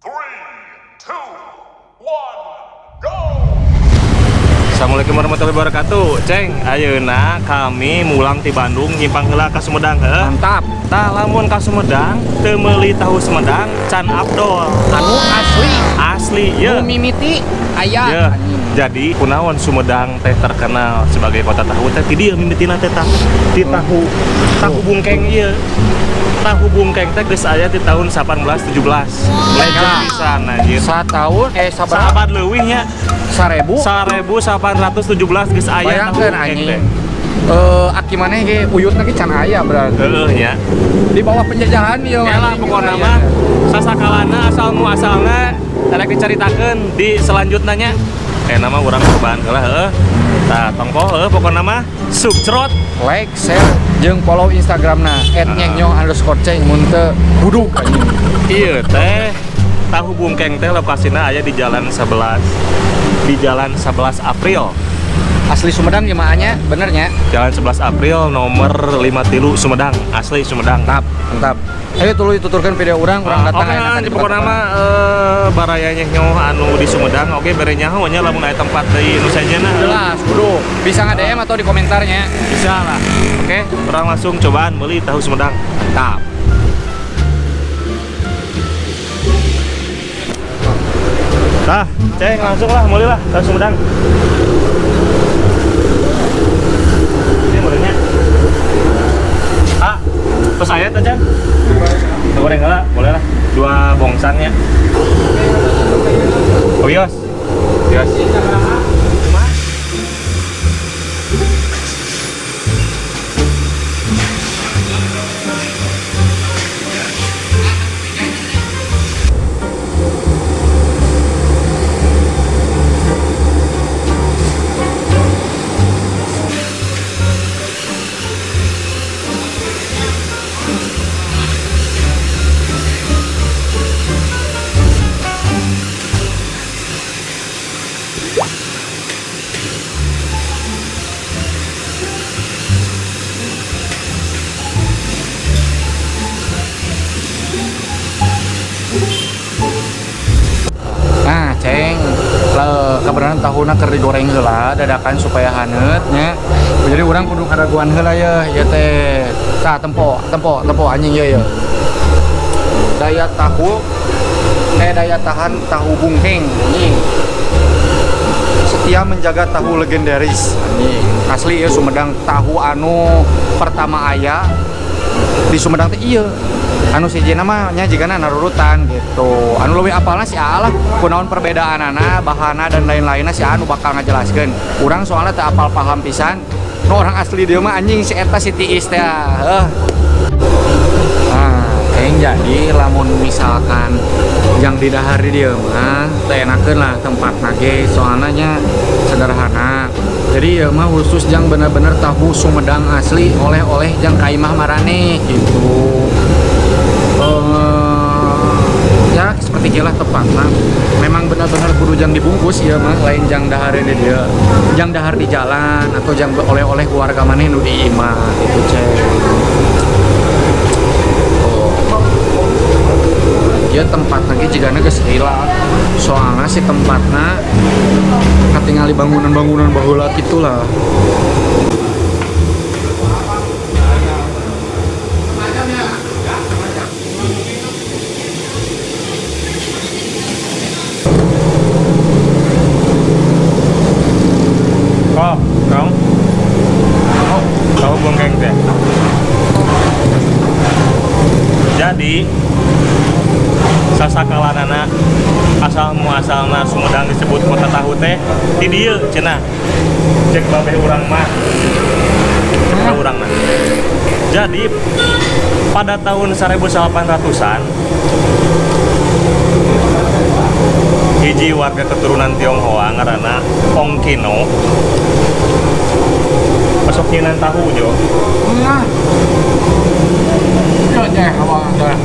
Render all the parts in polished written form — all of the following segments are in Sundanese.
3, 2, 1, go! Assalamualaikum warahmatullahi wabarakatuh. Ceng, ayeuna kami mulang ti Bandung nyimpang heula ka Sumedang heuh. Mantap. Tah lamun ka Sumedang teu meuli tahu Sumedang can abdol. Anu asli. Asli ye. Nu mimiti aya. Ye. Jadi kunaon Sumedang teh terkenal sebagai kota tahu teh ti dieu mimitina teh tah. Ti tahu tahu bungkeng ieu. Tahu bungkeng teh geus aya di tahun 1817. Legend pisan anjir. Satahun sabaraha? Saabad leuwih nya. 1000? 1817 geus aya tahu Bayangkeun bungkeng anjing. teh. Aki maneh ge uyutna ge can aya berarti. Heueuh nya. Di bawah penjajahan ieu. Ya lah pokokna mah sasakalana asal muasalna rek dicaritakeun di selanjutnya nya. Nama urang cobaan heula heueuh. Tah tongkoh heueuh pokokna mah subscribe, like, share jeung follow Instagramna @nyehnyoh_ceng mun teu buduk anjing. Ieu teh tahu bungkeng teh lokasina aya di Jalan 11. Di Jalan 11 April. Asli Sumedang jemaahnya, bener nya? Jalan 11 April nomor 53 Sumedang, asli Sumedang. Mantap, mantap. Ayo tuluy tuturkan video urang, urang datang Oke, ayeuna ka di di pokona tempat mah baraya nyehnyoh anu di Sumedang, oke bere nyaho nya lamun aya tempat deui nu sejenna. Jelas, kudu. Bisa nge-DM atau di komentarnya. Bisa lah. Oke, urang langsung cobaan meuli tahu Sumedang. Mantap. Tah, ceng langsung lah meuli lah tahu Sumedang. Ini meureunnya. Ah, terus aya teh, Cen? Goreng heula, boleh lah. 2 bongsangnya. Oh, yos. Yos. Nah, ceng, kebenaran tahuna keur digoreng heula dadakan supaya haneut nya. Jadi urang kudu karaguan heula ye, ieu teh. Tah tempo, tempo, tempo anjing ieu ye. Daya tahu daya tahan tahu bungkeng anjing. Setia menjaga tahu legendaris anjing. Asli ieu Sumedang tahu anu pertama aya di Sumedang teh ieu. Anu sijina mah nya jigana narurutan gitu. Anu leuwih apalna si A lah, kunaon perbedaanana, bahana dan lain-lainna si A nu bakal ngajelaskeun. Urang soalna teu apal paham pisan. Nu orang asli dieu mah anjing si eta si tiis teh. Heuh. Nah, kayaknya jadi lamun misalkan yang didahar di dieu mah teu enakeun lah tempatna ge, soalna nya sederhana. Jadi ieu mah khusus jang bener-bener tahu Sumedang asli oleh-oleh jang ka imah maraneh gitu. Ya seperti kilah tepatna. Memang benar-benar kudu jang dibungkus ieu mah, lain jang dahareun di dieu. Jang dahar di jalan atau jang oleh-oleh keluarga maneh nu di imah gitu, Ceng. Oh. Ieu tempatna ge jigana geus heula. Soalna si tempatna katingali bangunan-bangunan baheula kitulah. Oh, kamu? Oh, tahu bungkeng teh. Jadi sasakalanana asal muasalna Sumedang disebut kota tahu teh di dieu cenah. Cek babeh urang mah. Cek babeh urang mah. Jadi pada tahun 1800-an hiji warga keturunan Tionghoa ngaranna Ong Kino masuk nyinan tahu jo. Nah. Yo teh awang teh.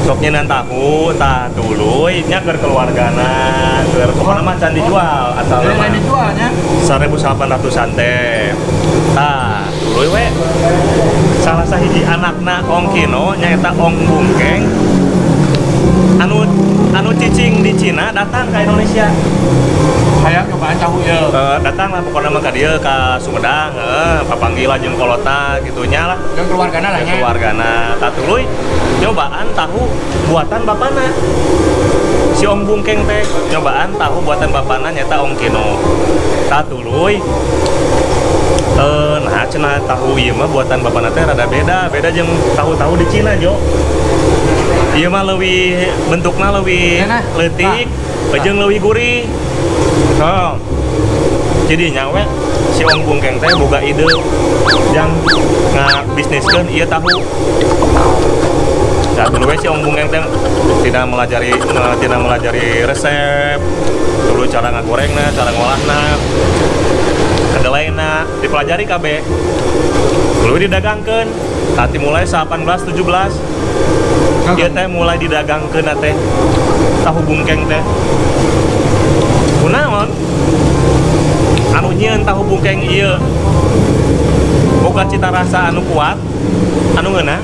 Sok nyinan tahu tah tuluy nya keur keluargana keur pokona mah can dijual asal Jadi mah. lain dijualnya. 1800-an teh. Tah tuluy we. Salah sahiji anakna Ong Kino nyaeta Ong Bungkeng Anu anu cicing di Cina datang ke Indonesia. Hayang nyobaan tahu ieu. Datang lah pokoknya mah ka dieu ka Sumedang, heeh, papanggih lah jeung kolotna gitu nya lah. Jeung keluargana lah Jeung nya. keluargana. Tatuluy nyobaan tahu buatan bapana. Si Ong Bungkeng teh nyobaan tahu buatan bapana nyata Ong Kino. Tatuluy nah cenah tahu ieu mah buatan bapana teh rada beda, beda jeung tahu-tahu di Cina, Jo. Ieu mah leuwih bentukna leuwih Nah, leutik, nah. jeung leuwih gurih. Oh. Jadi nya we si Ong Bungkeng teh boga ide yang ngabisniskeun ieu tahu. Nah, dulu we si Ong Bungkeng teh tidak melajari resep, dulu cara ngagorengna, cara ngolahna, kedelaina dipelajari kabeh. Dulu didagangkeun, tati mulai 1817 ieu teh mulai didagangkeun teh tahu bungkeng teh. Kunaon? Anu nyieun tahu bungkeng ieu boga cita rasa anu kuat, anu ngeunah.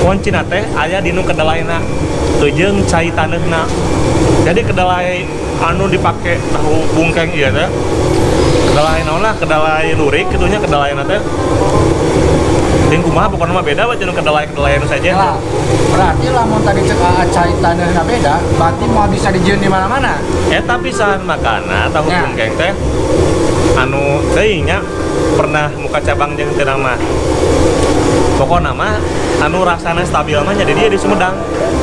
Kuncina teh aya dinu kedelaina jeung cai taneuhna. Jadi kedelai anu dipake tahu bungkeng ieu teh kedelai naon lah, kedelai lurik kitu nya kedelaina teh. Ting kumaha pokokna mah beda we jeung kedelai-kedelai anu saja. Lah, berarti lamun tadi cek AA cai taneuhna beda, berarti mau bisa dijieun di mana-mana. Eta pisan makana tahu bungkeng teh anu teuing nya pernah muka cabang jeung teu mah. Pokokna mah anu rasana stabil mah nya di dieu di Sumedang.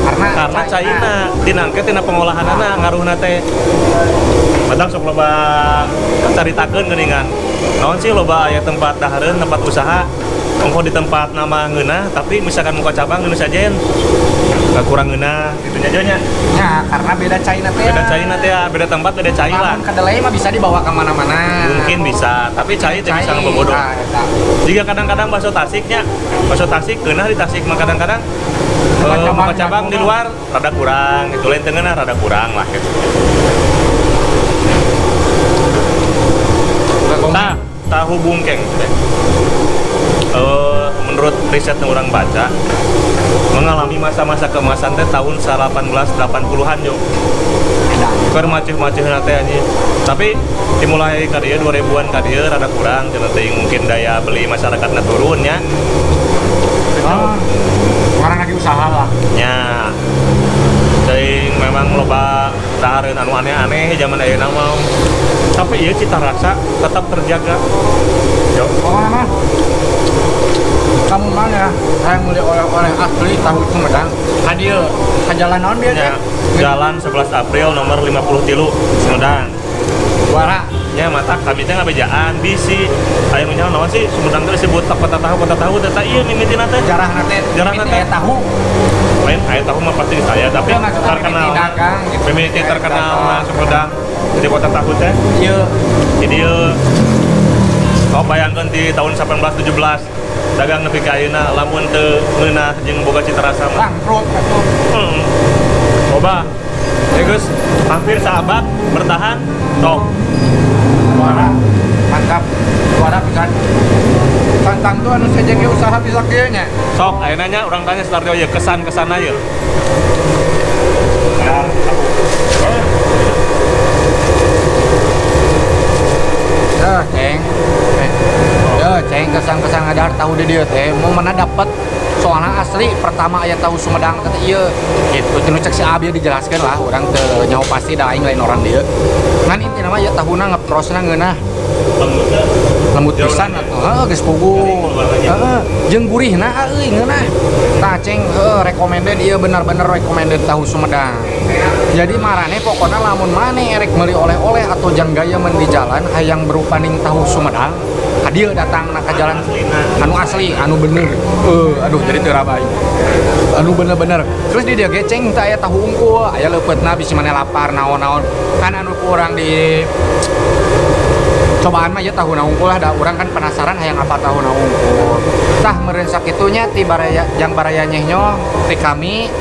Karena Karena caina dinangke tina pengolahanana ngaruhna teh. Matak sok loba caritakeun geuningan. Naon sih loba aya tempat dahareun, tempat usaha ongko di tempat nama ngeunah tapi misalkan muka cabang geus sajen nggak kurang ngeunah gitu nya nya. Ya, karena beda caina teh. Beda caina teh ya, beda tempat beda cai lah. Lamun kedelai mah bisa dibawa ke mana-mana. Mungkin bisa, tapi cai teh bisa ngebodoh. Nah, eta. Jika kadang-kadang bakso Tasiknya, bakso Tasik geunah di Tasik mah kadang-kadang Muka cabang muka cabang di luar rada kurang, gitu lain teu ngeunah rada kurang lah gitu. Nah, tahu bungkeng teh. Menurut riset yang urang baca mengalami masa-masa keemasan teh tahun 1880-an, Jo. Keur maceuh-maceuhna teh anjing. Tapi dimulai ka dieu 2000-an ka dieu rada kurang cenah teh mungkin daya beli masyarakatna turun nya. Oh, orang lagi usaha lah. Nya. Teuing memang loba dahareun anu aneh-aneh zaman ayeuna mah. Tapi ieu cita rasa tetap terjaga. Yo. Pokoknya mah kamu mana ya? Saya beli oleh-oleh asli tahu Sumedang. Ka dieu, ka jalan naon bieu teh? Ya, Jalan 11 April nomor 53 Sumedang. Suara. Nya mata kami teh ngabejaan bisi aya nu nyaho naon sih Sumedang teh disebut kota tahu teh tah ieu mimitina teh. Jarahna teh. Jarahna teh. Mimiti tahu. Lain aya tahu mah pasti saya tapi Enggak, maksudnya terkenal. mimiti dagang gitu. Mimiti terkenal mah Sumedang jadi kota tahu teh. Ieu. Jadi kau bayangkan di tahun 1817 dagang nepi ka ayeuna lamun teu ngeunah jeung boga cita rasa mah. Bangkrut atuh. Coba. Ya guys, hampir saabad bertahan top. Suara mantap. Suara pisan. Tantang tuh anu sejen ge usaha bisa kieu nya. Sok, ayeuna nya urang tanya Starjo ya kesan-kesan aja. Ya, tahu. Ya, ceng. Ya, ceng kesan-kesan ngadahar tahu di dieu teh mau mana dapet soalnya asli pertama aya tahu Sumedang teh ieu gitu. Tinu cek si Abi dijelaskeun lah urang teu nyaho pasti da aing lain orang dieu. Ngan intina mah ieu tahuna ngeprosna ngeunah Lembutnya. Lembut Jauh pisan lagi. Atuh heuh geus puguh. Heeh, jeung gurihna euy ngeunah. Tah ceng heuh recommended ieu bener-bener recommended tahu Sumedang. Jadi marane pokoknya lamun maneh erek meuli oleh-oleh atau jang gaya men di jalan hayang berupa ning tahu Sumedang ka dieu datang na ka jalan Aslina. Anu asli anu bener aduh jadi teu raba aing. Anu bener-bener terus di dieu ge ceng teh aya tahu unggul aya leupeutna bisi maneh lapar naon-naon kan anu kurang di cobaan mah ya tahu unggul lah da urang kan penasaran hayang apa tahu unggul tah meureun sakitunya ti baraya jang baraya nyehnyo ti kami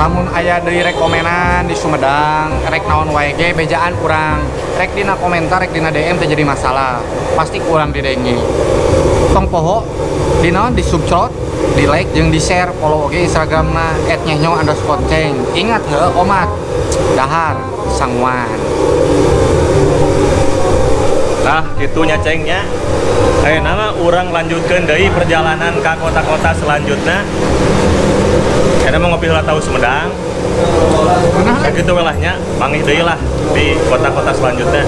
lamun aya deui rekomenan di Sumedang rek naon wae ge bejaan kurang rek dina komentar rek dina DM teh jadi masalah pasti kurang didenge. Tong poho di naon, di subscribe, di like jeung di share, follow oge Instagramna @nyehnyo_ceng. Ingat heuh, omat dahar sanguan. Nah, gitu nya, Ceng, nya. Ayeuna mah urang lanjutkeun deui perjalanan ke kota-kota selanjutnya. Karena mau ngopi heula tahu Sumedang. Nah. Kayak gitu we lah nya, panggih deui lah di kota-kota selanjutnya.